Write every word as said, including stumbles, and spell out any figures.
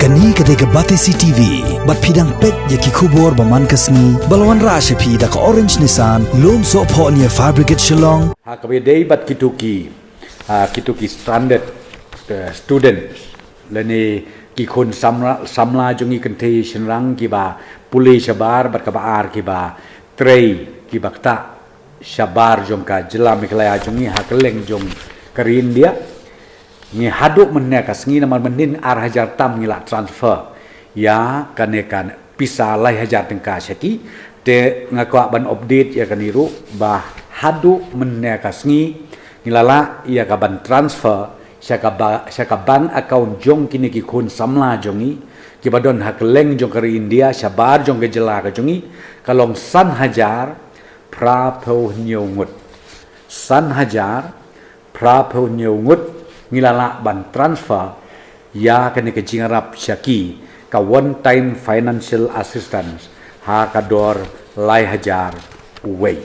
Kane ka dei ka Batesi T V, bad phi dang peit ïa ki khubor ba man ka sngi, ba la wanrah sha phi da ka Orange Nissan, Lumsohphoh near Fire Brigade Shillong. Ha kaba ïadei bad kito ki, ah, kito ki stranded, eh, students, lane ki khun samla, samla jong ngi kynthei shynrang kiba pule shabar bad kaba ar kiba trei kiba ktah shabar jong ka jylla Meghalaya jong ngi ha kylleng jong ka ri India. Ngi haduh mynne ka sngi namar mynhynnin ar hajar tam ngi la transfer ïa kane ka pisa lai hajar tyngka sha ki. Te nga kwah ban update ïa kane ruh ba haduh mynne ka sngi ngi la lah ïa ka ban transfer sha ka ba, sha ka bank account jong kine ki khun samla jong ngi kiba don ha kylleng jong ka ri India shabar jong ka jylla ka jong ngi, ka long san hajar phra phew hynñiew ngut. San hajar phra phew hynñiew ngut ngi la lah ban transfer ïa kane ka jingïarap sha ki, ka one time financial assistance ha ka dor lai hajar uwei.